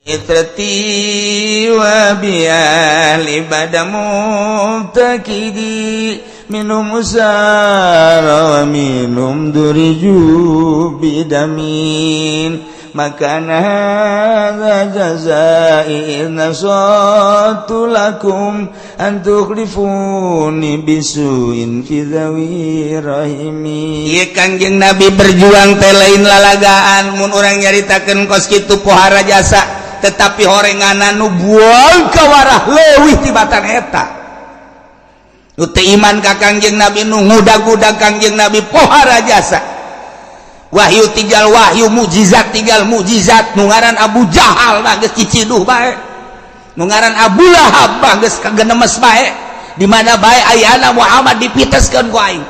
Itrati wa biali bada mubtakidi minum usara wa minum duriju bidamin maka hadza jazai nasatu lakum an tukhlifuni bisuin fi dhawi rahimi. Ieu Kangjeng Nabi berjuang teh lain lalagaan. Mun urang nyaritakeun kos kitu pohara jasa, tetapi horenganan nu buang kawarah leuwih tibatan eta nu teu iman ka Kangjeng Nabi, nu ngudag-ngudag Kangjeng Nabi, pohara jasa. Wahyu tinggal wahyu, mukjizat tinggal mukjizat. Nu ngaran Abu Jahal mah geus ciciduh bae, nu ngaran Abu Lahab mah geus kagenemes bae. Di mana bae ayana Muhammad dipiteskeun ku aing,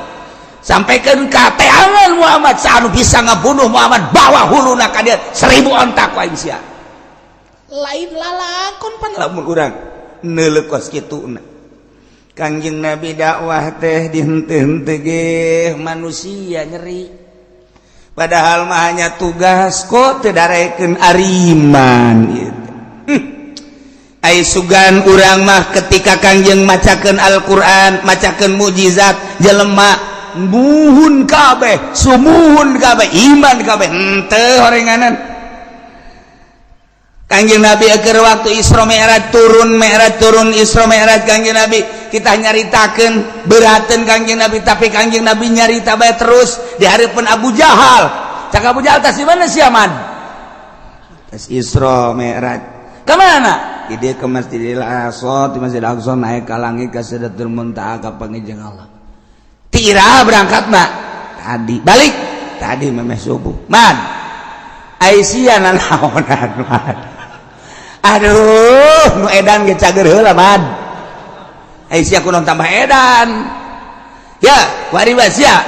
sampaikan ka teangan Muhammad. Saanu bisa ngabunuh Muhammad, bawa huluna ka dieu, 1000 onta ku aing sia. Lain lalakon pan lamun urang neuleuh kos kituna. Kangjeng Nabi dakwah teh dihenteu-henteu ge manusia nyeri, padahal mah hanya tugas kok teu darekeun ariman gitu. Ai sugan urang mah ketika Kangjeng macakeun Al-Qur'an, macakeun mukjizat, jelema muhun kabeh, sumuhun kabeh, iman kabeh. Henteu horenganan. Kangjeng Nabi keur waktu Isra Mi'raj turun, Mi'raj turun, Isra Mi'raj Kangjeng Nabi kita nyaritakeun berateun Kangjeng Nabi, tapi Kangjeng Nabi nyarita bae terus di hareupeun Abu Jahal. Cak Abu Jahal, "Tas di mana sia, Man?" "Tas Isra Mi'raj." "Ka mana?" "Di dieu, ke Masjidil Aqsa, di Masjid Aqsa naik ka langit, ka Sidratul Muntaha, ka panggih Allah." "Ti iraha berangkat, Mak?" "Tadi." "Balik?" "Tadi memeh subuh." "Man, ai sia nanaonan, Man?" "Aduh, nu edan ge cager heula, Man. Ai sia kunaon tambah edan ya? Wari sia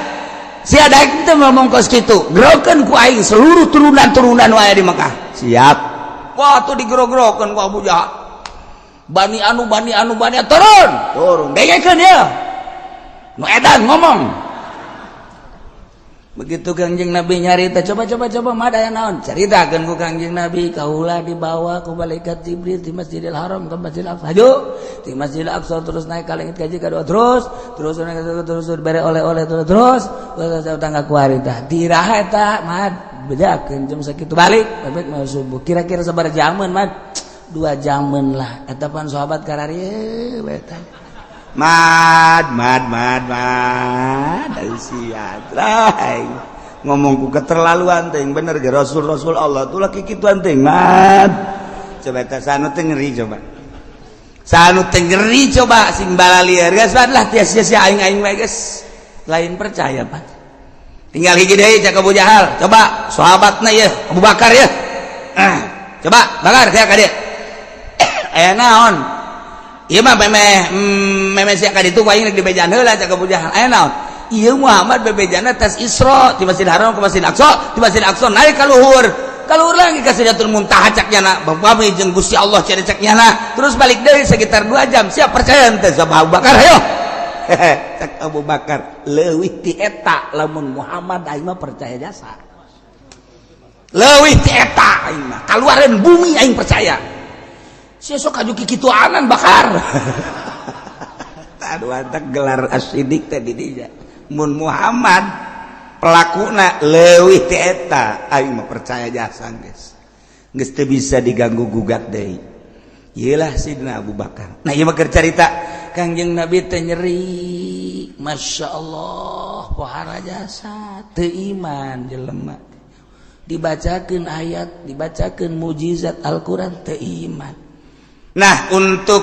sia daek teu ngomong kos kitu, gerokeun ku aing seluruh turunan-turunan nu aya di Mekah." "Siap." Wah, tuh digero-gerokeun ku Abu Jahal. Bani anu, bani anu, bani anu, turun turun, dengekeun ya, nu edan ngomong. Begitu Kangjeng Nabi nyarita, "Coba, coba, coba, mah aya naon?" Caritakeun ku Kangjeng Nabi, "Kaula dibawa ku malaikat Jibril di Masjidil Haram ke Masjidil Aqsa. Hayu di Masjidil Aqsa terus naik ka langit kaji kadua, terus terus naik terus, terus bere oleh-oleh, terus terus terus tangga kuari tah. Ti iraha eta, Mad?" "Bejakeun jam sakitu, balik balik mau subuh." "Kira-kira sabaraha jaman, Mad?" "2 jaman lah." Eta pan sahabat kararieu eta. "Mad, mad, mad, mad, sia ngomongku keterlaluan teh bener ge. Rasul, Rasul Allah tuh laki kituan teh, Mad." Coba eta sanu teh ngeri, coba sanu teh ngeri, coba sing balalieur geus lah tia sia aing aing wae geus lain percaya. Pak, tinggal hiji deui. Cak Abu Jahal, "Coba sahabatna ya, Abu Bakar ya. Ah, coba Bakar kayak ka dieu, aya naon? Ieu mah memeh memeh sia ka ditu ku aing rek dibejaan heula." Cak Abu Jahal, "Aya naon? Ieu Muhammad bebejana tas Isra di Masjid Haram ke Masjid Aqsa, di Masjid Aqsa naik ka luhur, ka luhur lagi ka Sidratul Muntaha, cak nyana bapami jeung Gusti Allah cek cek nyana, terus balik deui sekitar 2 jam. Siap percaya henteu?" Sama Abu Bakar, "Ayo." Cak Abu Bakar, "Leuwih ti eta lamun Muhammad, aing mah percaya jasa. Leuwih ti eta aing mah kaluareun bumi aing percaya. Sia sok aju kikituanan, Bakar." Aduh, antak gelar as-Siddiq teh di dinya. Mun Muhammad pelakuna leuwih ti eta, aing mah percaya jasa geus. Geus teu bisa diganggu gugat deui. Iyalah Sidina Abu Bakar. Nah, ieu mah keur carita Kangjeng Nabi teh nyeri. Masya Allah, pohara jasa teu iman jelema. Dibacakeun ayat, dibacakeun mujizat Al-Qur'an, teu iman. Nah, untuk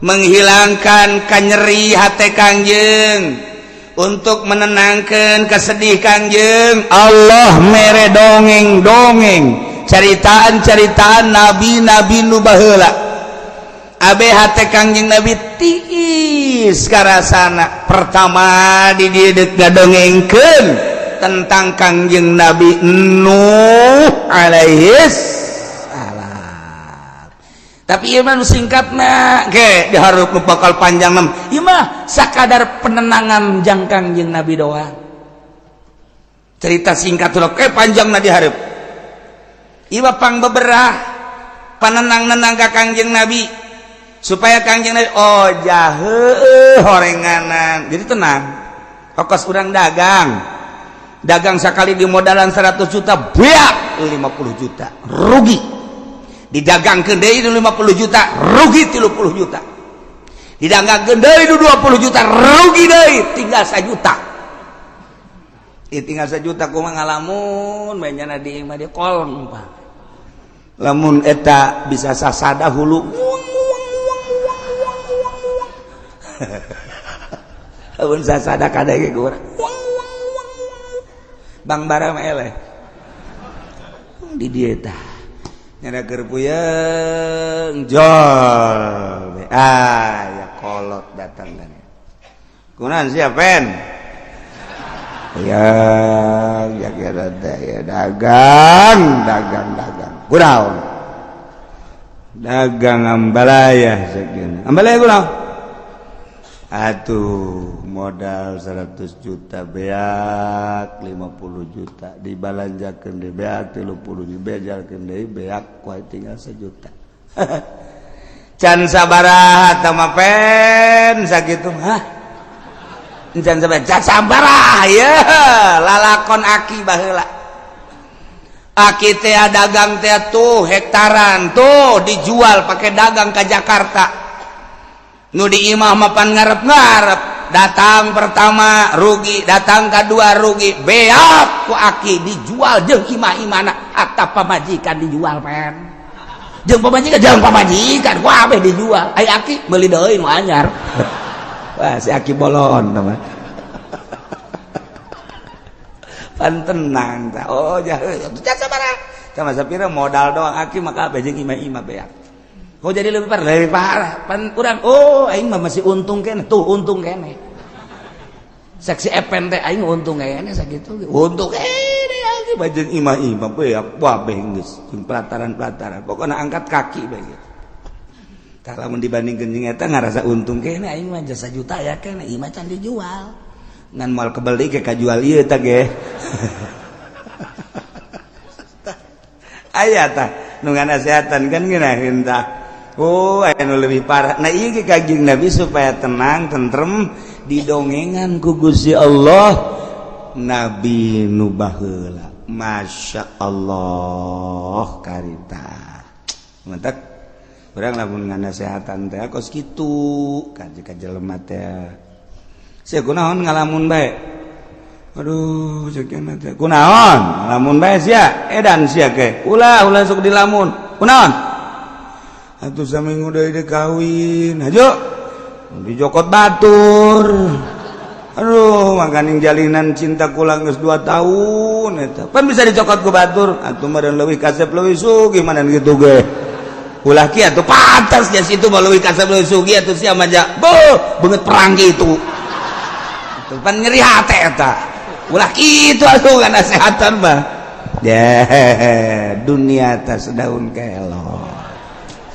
menghilangkan kanyeri hati Kangjeng, untuk menenangkan kesedih Kangjeng, Allah mere dongeng-dongeng, ceritaan-ceritaan nabi-nabi nu baheula. Abe hate Kangjeng Nabi tiis karasana. Pertama di dieu ngadongengkeun tentang Kangjeng Nabi Nuh alaihis salam. Tapi ieu mah nu singkatna ge dihareup nu bakal panjang mah. Ieu mah sakadar penenangan jang Kangjeng Nabi doang. Cerita singkat tuh kayak panjang na dihareup. Ieu mah pang beberah. Panenang-nenang ka Kangjeng Nabi supaya Kangjeng Nabi, oh jahe horenganan, jadi tenang. Kos urang dagang, dagang sekali di modalan 100 juta, beak 50 juta rugi. Didagangkeun deui 50 juta, rugi 30 juta. Didagangkeun deui 20 juta, rugi deui, tinggal 1 juta. Ih, tinggal 1 juta kumaha ngalamun bae nyana di imah dia kolong, Pak. Lamun eta bisa sasada hulu uang uang uang uang uang uang uang. Lamun sasada kadege urang uang uang uang uang. Bang bara mah eleh di dieu tah nyana keur puyeng jol ah ya kolot datang dan kunaon sia pen ya ya kira teh ya dagang dagang dagang kunaon dagang ambalaya sekian ambalaya kunaon atuh modal 100 juta beak 50 juta dibalanjakeun deui beak 30 dibejalkeun deui beak kuai tinggal 1 juta. Can sabaraha tah mah pen sakitu hah can sabaraha can sabaraha ye lalakon aki baheula aki teh dagang teh tuh hektaran tuh dijual pakai dagang ke Jakarta. Nu di imah mapan ngarep-ngarep, datang pertama rugi, datang kedua rugi, beak ku aki dijual jeung imah imana hatta pamajikan dijual pen jeung pamajikan jeung pamajikan ku abeh dijual. Ai aki meuli deui nu anyar. Wah si aki bolon teman pan tenang ta. Oh jahe jasa sabaraha sama sapira modal doang aki maka abeh jeung imah imah beak. Kok jadi lebih parah, lebih parah. Pan kurang. Oh, aing mah masih untung kene. Tuh untung kene. Saksi epen teh aing untung kene sakitu. Untung kene aki bajeng imah-imah beak kabeh geus jeung pelataran-pelataran. Pokona angkat kaki bae gitu. Tah lamun dibandingkeun jeung eta ngarasa untung kene aing mah jasa juta ya kene imah can dijual. Ngan moal kebel deui ke kajual ieu tah ge. Aya tah nu nganasehatan kan ngeunaheun tah. Oh, anu lebih parah. Nah, ieu ge Kangjeng Nabi supaya tenang, tentrem didongengan ku Gusti Allah Nabi nu baheula. Masya Allah karita. Mantak urang lamun nganasehatan teh kos kitu ka jelema teh. Sia kunaon ngalamun bae? Aduh, ceuk teh. Kunaon? Ngalamun bae sia? Edan sia ke. Ulah ulah sok dilamun. Kunaon? Atuh saminggu deui dek kawin. Hajo. Dijokot batur. Aduh, makaning jalinan cinta kula geus 2 tahun eta. Pan bisa dicokot ku batur. Atuh meureun leuwih kasep leuwih sugih mana gitu ge. Ulah kieu atuh pantas nya situ mah leuwih kasep leuwih sugih atuh sia mah ja. Beuh, beungeut perang kitu. Atuh pan nyeri hate eta. Ulah kitu atuh nasehatan mah. Ya, dunia tas daun kelor.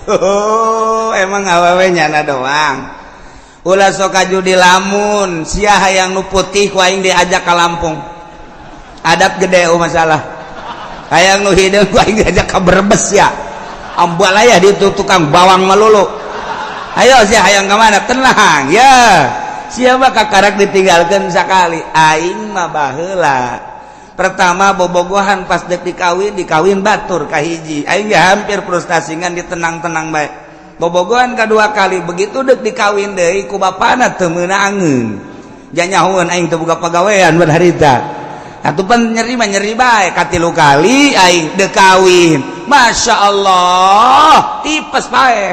Oh, emang awewe nyana doang. Ulah sok kaju di lamun, sia hayang nu putih ku aing diajak ka Lampung. Adat gede oh masalah. Hayang nu hideung ku aing diajak ka Brebes ya. Ambalaya di tukang bawang melulu. Ayo sia hayang ka mana? Tenang ya. Sia mah kakarak ditinggalkeun sakali. Aing mah baheula. Pertama bobogohan pas dek dikawin, dikawin batur kahiji aing ge hampir frustasi ngan ditenang-tenang bae. Bobogohan kedua kali begitu dek dikawin deui ku bapana teu meunangeun janyahoeun aing teu boga pagawean ban harita atuh pan nyeri mah nyeri bae. Katilu kali aing dek kawin, Masya Allah tipes bae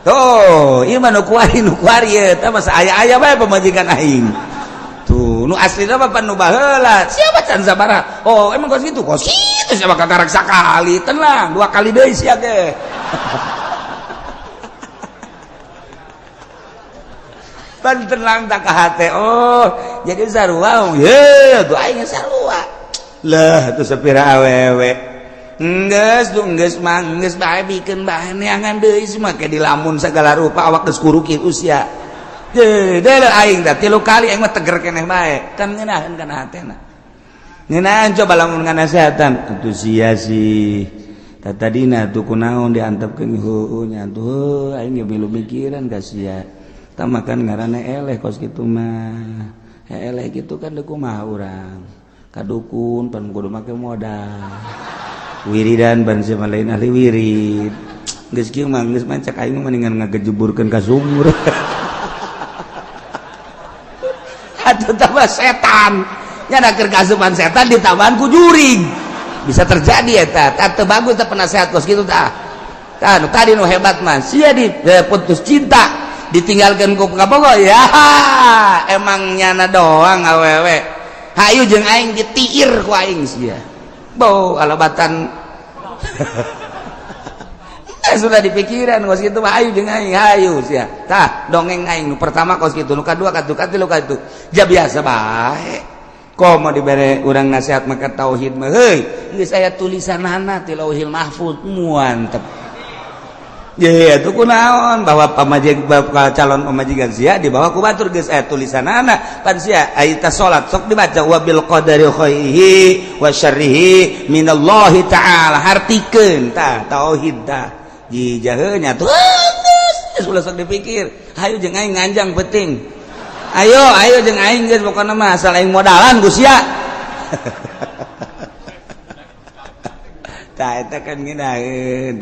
tuh. Ieu mah nu kuari ye tah masa aya-aya bae pamajikan aing tuh nu aslina mah pan nu baheula siapa can sabaraha. Oh emang kos gitu siapa kakarak sakali tenang 2 kali deui sia ge. Pan tenang tak ka hate. Oh jadi sarua ye tuh aing sarua lah tuh sapira awewe geus tuh geus mah geus bae bikeun bae neangan deui semua ke dilamun segala rupa awak geus kuruki usia. Deh aing dah 3 kali aing mah teger keneh bae kan ngeunaheun kana hatena. Ngeunaheun coba lamun nganasehatan atuh sia sih Tah tadina tuh kunaon diantepkeun heueuh nya tuh aing ge milu mikiran ka sia. Tah makan ngaranna eleh kos kitu mah. Eleh kitu kan deuk kumaha urang. Ka dukun pan kudu make modal. Wiridan ban sia lain ahli wirid. Geus kieu mah geus mancak aing mah mendingan ngagejeburkeun ka sumur. Atuh tambah setan. Nya keur kasupan setan ditambahan ku jurig. Bisa terjadi eta. Tah teu bagus teh penasehat kos kitu tah. Tah nu tadi nu hebat mah sia di putus cinta ditinggalkeun ku kabogoh ya emang nyana doang awewe. Hayu jeung aing ditiir ku aing sia. Bau alabatan. Sudah dipikiran kos kitu mah hayu jeung aing hayu sia. Tah dongeng aing nu pertama kos kitu, nu kadua katu katilu katu. Ja biasa bae. Komo dibere urang nasihat maka tauhid mah heuy geus aya tulisanana ti Lauhil Mahfuz muantep. Ye atuh kunaon bahwa pamajig calon pamajikan sia dibawa ku batur geus aya tulisanana pan sia aya ta salat sok dibaca wabil qadari khairihi wa syarrihi minallahi ta'ala hartikeun tah tauhid tah jijaheuh nya tuh geus ulah sok dipikir hayu jeung aing nganjang penting. Ayo ayo jeung aing geus pokona mah asal aing modalan ku sia. Tah eta kan ngeunaheun.